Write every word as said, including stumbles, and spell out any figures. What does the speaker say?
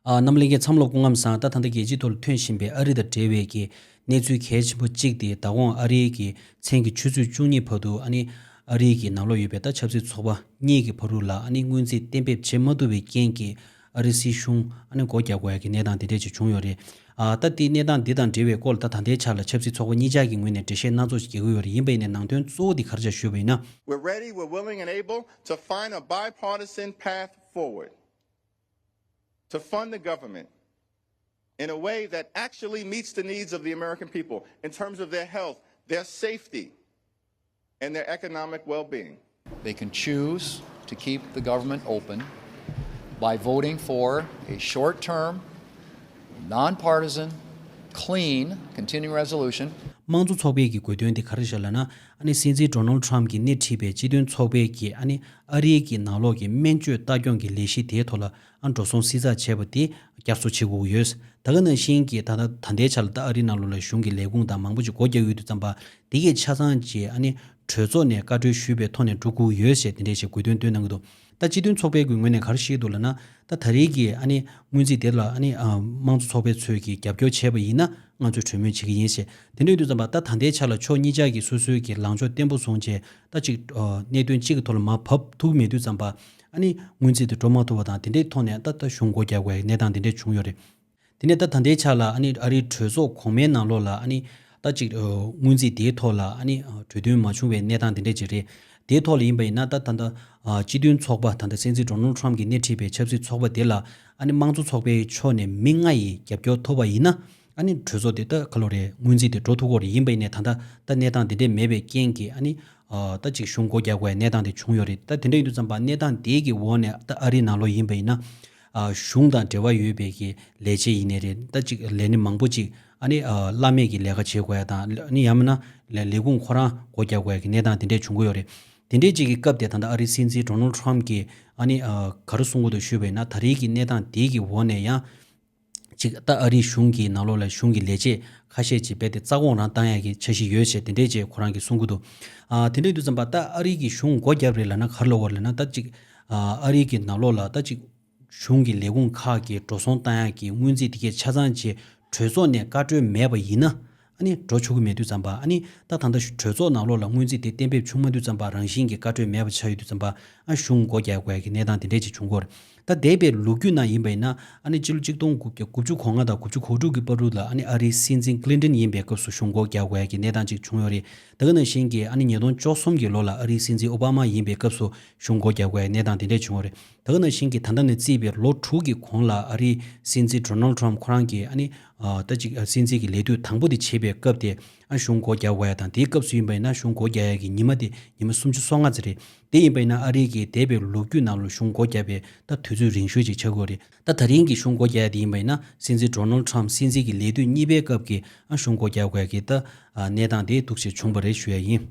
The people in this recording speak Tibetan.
ཨ། རྣམ་པ་ལྷན་རྒྱས་ཚང་མ་ལ་སྐུ་ཁམས་བཟང་། ད་ད་ལྟ་རྒྱལ་སྤྱིའི་ཐོག་ལ་ཐོན་བཞིན་པའི་ཨ་རི་དང་འབྲེལ་བའི་གི་གནས་ཚུལ་གལ་ཆེན་པོ་གཅིག་དེ། ད་དགོང་ཨ་རིའི་གི་མཚན་གྱི་ཆུ་ཚོད་བཅུ་གཉིས་བར་དུ་ཨ་ནི་ཨ་རིའི་གི་ནང་ལོགས་ཡོད་པའི་ད་ཆབ་སྲིད་ཚོགས་པ་གཉིས་ཀྱི་བར་དུ་ལ་ཨ་ནི་སྔོན་རྩིས་གཏན་འབེབས་བྱེད་མ་ཐུབ་པའི་རྐྱེན་གྱིས་ཨ་རི་སྲིད་གཞུང་ཨ་ནི་སྒོ་རྒྱག་དགོས་ཡ་གི་གནས་སྟངས་དེ་འདྲས་ཅིག་བྱུང་ཡོད་རེད། ཨ། ད་དེ་གནས་སྟངས་འདི་དང་འབྲེལ་བའི་སྐོར་ལ་ད་ད་ལྟའི་ཆ་ལ་ཆབ་སྲིད་ཚོགས་པ་གཉིས་ཆ་གི་ངོས་ནས་འགྲེལ་བཤད་སྣ་ཚོགས་ཤིག་རྒྱག་གི་ཡོད་རེད། ཡིན་པ་ཡིན་ནའི་ནང་དོན་གཙོ་བོ་དེ་ག་རེ་ཆགས་ཞུས་པ་ཡིན་ན། We're ready, we're willing and able to find a bipartisan path forward to fund the government in a way that actually meets the needs of the American people in terms of their health, their safety, and their economic well-being. They can choose to keep the government open by voting for a short-term, nonpartisan, clean continuing resolution. དམངས་གཙོ་ཚོགས་པའི་གི་དགོས་དོན་དེ་ག་རེ་ཤག་ལབ་ན། ཨ་ནི་སྲིད་འཛིན་ཌོ་ནལ་ཊམ་གྱིས་སྣེ་ཁྲིད་པའི་སྤྱི་མཐུན་ཚོགས་པའི་གི་ཨ་ནི་ཨ་རིའི་གི་ནང་ལོགས་ཀྱི་སྨན་བཅོས་ལྟ་སྐྱོང་གི་ལས་གཞི་དེའི་ཐོག་ལ་ཨ་འགྲོ་སོང་བསྲི་ཚགས་བྱས་པ་དེ་བསྐྱར་གསོ་བྱེད་དགོས་ཀྱི་ཡོད། ད་ག་ནང་བཞིན་གྱི་ད་ལྟ་ད་ལྟའི་ཆ་ལ་ད་ཨ་རིའི་ནང་ལོགས་ལ་གཞུང་གི་ལས་ཁུངས་དང་མང་པོ་ཅིག་སྒོ་རྒྱག་ཡོད་དུས་ཙམ་པ། དེ་གས་ཆ་ཚང་ཅིག་ཨ་ནི་གྲོས་ཚོགས་ནས་བཀའ་འཁྲོལ་ཞུས་པའི་ཐོག་ནས་འགྲོ་དགོས་ཡོད་ཞེས་དེ་འདྲས་ཞིག་དགོས་དོན་བཏོན་གནང་གི་འདུག་ད་སྤྱི་མཐུན་ཚོགས་པའི་གི་ངོས་ནས་ག་རེ་བཤད་འདུག་ལབ་ན། ད་ད་རེས་ཀྱི་ཨ་ནི་སྔོན་རྩིས་དེ་ལ་ཨ་ནི་ཨ་དམངས་གཙོ་ཚོགས་པའི་ཚོས་ཀྱི་རྒྱབ་སྐྱོར་བྱས་པ་ཡིན་ན་ང་ཚོས་གྲོས་མོལ་བྱེད་ཀྱི་ཡིན་ཞེས། དེ་འདྲ་ཡིན་དུས་ཙམ་པ། ད་ད་ལྟའི་ཆ་ལ་ཕྱོགས་གཉིས་ཆ་གི་སོ་སོའི་གི་ལངས་ཕྱོགས་བརྟན་པོ་བཟུང་བྱས། ད་ཅིག་ཨ་གནད་དོན་གཅིག་གི་ཐོག་ལ་མར་བབས་ཐུབ་མེད་དུས་ཙམ་པ། ཨ་ནི་སྔོན་རྩིས་དེ་འགྲོ་མ་ཐུབ་པ་དང་དེ་འདྲའི་ཐོག་ནས་ད་ད་གཞུང་སྒོ་རྒྱག་དགོས་ཡ་གནས་སྟངས་དེ་འདྲས་བྱུང་ཡོད་རེད། དེ་ནས་ད་ད་ལྟའི་ཆ་ལ་ཨ་ནི་ཨ་རིའི་གྲོས་ཚོགས་གོང་མའི་ནང་ལོགས་ལ་ཨ་ནི་ད་ཅིག་ཨ་སྔོན་རྩིས་དེའི་ཐོག་ལ་ཨ་ནི་ཨ་གྲོས་མཐུན་མ་བྱུང་བའི་གནས་སྟངས་དེ་འདྲ་ཅིག་རེད། དེའི་ཐོག་ལ་ཡིན་པ་ཡིན་ན། ད་ད་ལྟ་ཨ་སྤྱི་མཐུན་ཚོགས་པ། ད་ལྟ་སྲིད་འཛིན་ཌོ་ནལ་ཊམ་གྱིས་སྣེ་ཁྲིད་པའི་ཆབ་སྲིད་ཚོགས་པ་དེ་ལ་ཨ་ནི་དམངས་གཙོ་ཚོགས་པའི་ཕྱོགས་ནས་མི་ལྔ་ཡི་རྒྱབ་སྐྱོར་ཐོབ་པ་ཡིན་ན། ཨ་ནི་གྲོས་ཚོགས་དེ་ད་ག་ལོ་རེད། སྔོན་རྩིས་དེ་འགྲོ་ཐུབ་ཀྱི་རེད། ཡིན་པ་ཡིན་ནའི་ད་ལྟ་ད་གནས་སྟངས་དེ་འདྲས་མེད་པའི་རྐྱེན་གྱིས་ཨ་ནི་ཨ་ད་ཅིག་གཞུང་སྒོ་རྒྱག་དགོས་པའི་གནས་སྟངས་དེ་བྱུང་ཡོད་རེད། ད་དེ་འདྲ་ཡིན་དུས་ཙམ་པ་གནས་སྟངས་དེའི་གི་འོག་ནས་ད་ཨ་རིའི་ནང་ལོགས་ཡིན་པ་ཡིན་ན། ཨ་གཞུང་དང་འབྲེལ་བ་ཡོད་པའི་གི་ལས་བྱེད་ཡིན་ནའི་རེད། ད་ཅིག་ལས་སྣེ་མང་པོ་ཅིག་ཨ་ནི་ཨ་བླ་མེད་ཀྱི་ལས་ཀ་བྱེད་དགོས་ཡ་དང་། ཨ་ནི་ཡང་མིན་ན་ལས་ལས་ཁུངས་ཁོ་རང་སྒོ་རྒྱག་དགོས་ཡ་གི་གནས་སྟངས་དེ་འདྲས་བྱུང་གི་ཡོད་རེད། དེ་འདྲས་ཅིག་གི་སྐབས་དེ་ད་ལྟ་ཨ་རིའི་སྲིད་འཛིན་ཌོ་ནལ་ཊམ་གྱིས་ཨ་ནི་ཨ་ག་རེ་གསུང་གི་འདུག་ཞུས་པ་ཡིན་ན། ད་རེས་ཀྱི་གནས་སྟངས་དེའི་གི་འོག་ནས་ཡང་ཅིག་ད་ཨ་རིའི་གཞུང་གི་ནང་ལོགས་ལ་གཞུང་གི་ལས་བྱེད་ཁ་ཤས་ཅིག་རྦད་དེ་རྩ་དགོངས་རང་བཏང་ཡ་གི་འཆར་གཞི་ཡོད་ཞེས་དེ་འདྲས་ཅིག་ཁོ་རང་གིས་གསུང་གི་འདུག་ཨ་དེ་འདྲས་དུས་ཙམ་པ་ད་ཨ་རི་གི་གཞུང་སྒོ་བརྒྱབ་རེད་ལབ་ན་ག་རེ་ལབ་དགོས་རེད་ལབ་ན། ད་ཅིག་ཨ་ཨ་རི་གི་ནང་ལོགས་ལ་ད་ཅིག་གཞུང་གི་ལས་ཁུངས་ཁག་གིས་འགྲོ་སོང་བཏང་ཡག་གི་སྔོན་རྩིས་དེ་གས་ཆ་ཚང་བྱས་གྲོས་ཚོགས་ནས་བཀའ་འཁྲོལ་མེད་པ་ཡིན་ན། ཨ་ནི་འགྲོ་ཆོག་གི་མེད་དུས་ཙམ་པ། ཨ་ནི་ད་ད་ལྟ་གྲོས་ཚོགས་ནང་ལོགས་ལ་སྔོན་རྩིས་དེ་གཏན་འབེབས་བྱུང་མ་དུས་ཙམ་པ་རང་བཞིན་གྱིས་བཀའ་འཁྲོལ་མེད་པ་ཆགས་ཡོད་དུས་ཙམ་པ། ཨ་གཞུང་སྒོ་རྒྱག་དགོས་ཡག་གི་གནས་སྟངས་དེ་འདྲས་ཅིག་བྱུང་གི་ཡོད་རེད། ད་འདས་པའི་ལོ་རྒྱུས་ནང་ཡིན་པ་ཡིན་ན། ཨ་ནི་ཕྱི་ལོ་གཅིག་སྟོང་དགུ་བརྒྱ་དགུ་བཅུ་གོ་ལྔ་དང་དགུ་བཅུ་གོ་དྲུག་གི་བར་དུ་ལ་ཨ་ནི་ཨ་རིའི་སྲིད་འཛིན་ཀི་ལིན་ཏོན་ཡིན་པའི་སྐབས་སུ་གཞུང་སྒོ་རྒྱག་དགོས་ཡག་གི་གནས་སྟངས་ཅིག་བྱུང་ཡོད་རེད། དེ་ག་ནང་བཞིན་གྱི་ཨ་ནི་ཉིས་སྟོང་བཅུ་གསུམ་གྱི་ལོ་ལ་ཨ་རིའི་སྲིད་འཛིན་ཨོ་བྷ་མ་ཡིན་པའི་སྐབས་སུ་གཞུང་སྒོ་རྒྱག་དགོས་ཡག་གནས་སྟངས་དེ་འདྲས་བྱུང་ཡོད་རེད། དེ་ག་ནང་བཞིན་གྱི་ད་ལྟ་ནས་བརྩིས་པའི་ལོ་དྲུག་གི་གོང་ལ་ཨ་རིའི་སྲིད་འཛིན་ཌོ་ནལ་ཊམ་ཁོ་རང་གིས་ཨ་ནི་ཨ་ད་ཅིག་ཨ་སྲིད་འཛིན་གྱི་ལས་དུས་དང་པོ་དེ་བྱེད་པའི་སྐབས་དེ་ཨ་གཞུང་སྒོ་རྒྱག་དགོས་ཡག་དང་། དེའི་སྐབས་སུ་ཡིན་པ་ཡིན་ན་གཞུང་སྒོ་རྒྱག་ཡག་གི་ཉི་མ་དེ་ཉི་མ་སུམ་ཅུ་སོ་ལྔ་ཙམ་རེད། དེ་ཡིན་པ་ཡིན་ན་ཨ་རི་གི་འདས་པའི་ལོ་རྒྱུས་ནང་ལ་གཞུང་སྒོ་བརྒྱབ་པའི་ད་དུས་ཚོད་རིང་ཤོས་ཅིག་ཆགས་ཀྱི་ཡོད་རེད། ད་ད་རིང་གི་གཞུང་སྒོ་བརྒྱབ་ཡག་དེ་ཡིན་པ་ཡིན་ན་སྲིད་འཛིན་ཌོ་ནལ་ཊམ་སྲིད་འཛིན་གྱི་ལས་དུས་གཉིས་པའི་སྐབས་ཀྱི་ཨ་གཞུང་སྒོ་བརྒྱབ་དགོས་ཡག་གི་ད་ཨ་གནས་སྟངས་དེ་འདུག་སེ་བྱུང་བ་རེད་ཞུ་ཡག་ཡིན།